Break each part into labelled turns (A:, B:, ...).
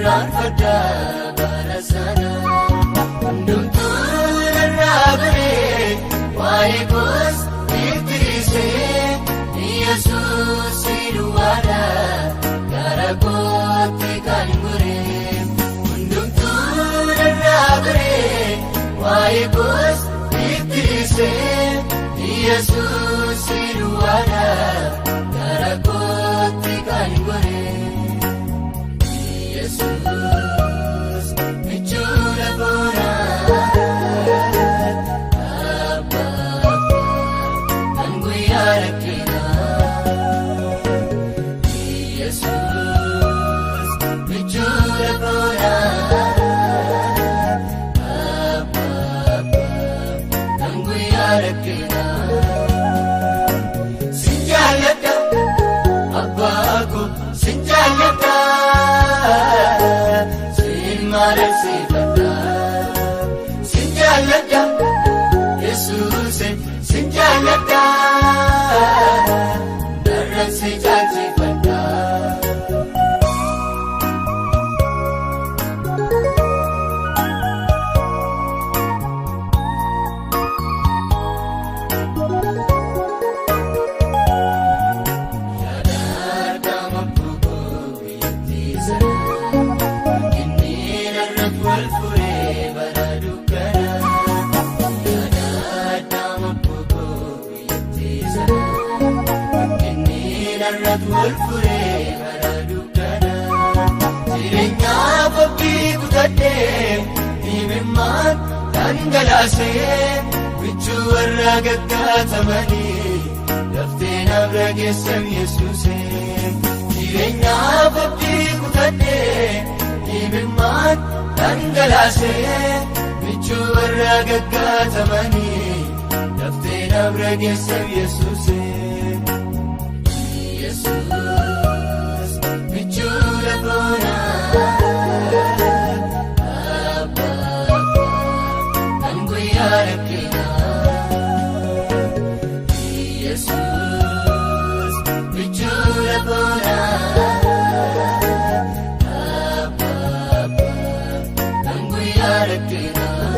A: Irraanfadha bara sana. Hundumtuu narraa baree waa'ee koos itti dhiisee Yesuus duwwaadha gara kootti kan goree. Hundumtuu narraa baree waa'ee koos itti dhiisee Yesuus duwwaadha gara kootti kan goree. Yesuus michuudha koonaa abbaa kan guyyaa rakkinaa. Yesuus michuudha koonaa abbaa kan guyyaa rakkinaa. Sin jaalladha abbaa koo sin jaalladha sin mararsiifadha. Sin jaalladha Yesuus sin jaalladha darran si jaalchifadha. Yaadaadhaan abboo biyyattii sana inni irratti wal furee bara dukkana. Yaadaadhaan abboo biyyattii sana inni irratti wal furee bara dukkana. Jireenyaaf abdii kutadhee dhimimmaan dhangalaasee michuu warra gaggaatamanii. Laftee nabra geessam Yesuusee jireenyaaf abdii kutadhee dhimimmaan dhangalaasee michuu warra gaggaatamanii laftee nabra geessam Yesuusee. Yesuus michuudha koonaa abbaa kan guyyaa rakkinaa. Yesuus michuudha koonaa abbaa kan guyyaa rakkinaa.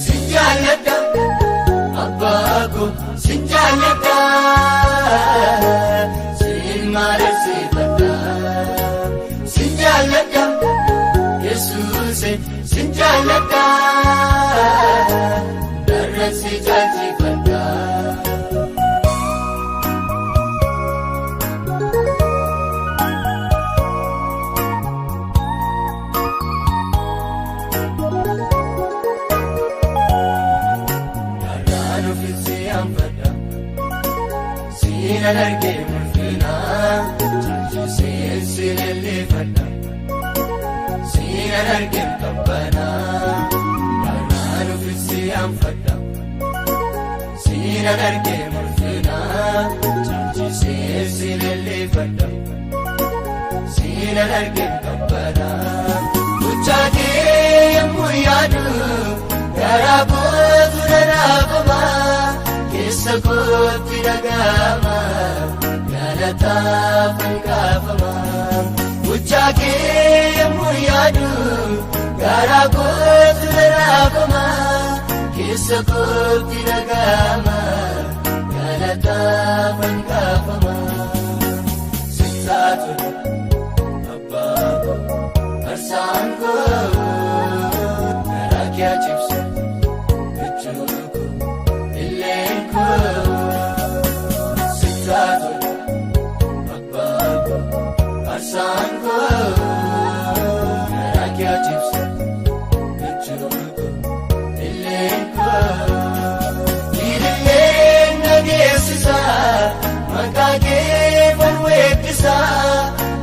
A: Sin jaalladha abbaa koo sin jaalladha sin mararsiifadha. Sin jaalladha Yesuus sin jaalladha darran si jaalchifadha. Karaan ofiisi anfadha siinan argee mul'ina caalchisee si leellifadha siinan argee qabbana. Karaan ofiisi anfadha siinan argee mul'ina caalchisee si leellifadha siinan argee qabbana. Gochaa kee yommuu yaadu garaa kootu nanaafama keessa kootti dhaga'ama galataaf hangaafama. Gochaa kee yommuu yaadu garaa kootu nanaafama keessa kootti dhaga'ama galataaf hangaafama. Sittaatu abbaa koo arsaan koo garaa kee cibsu michuu koo illeen koo. Sittaatu abbaa koo arsaan koo garaa kee cibsu michuu koo illeen koo. Ililleen dhageessisa maqaa kee falweettisa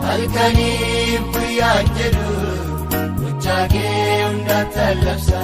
A: halkaniif guyyaan jedhu gochaa kee hunda tallabsa.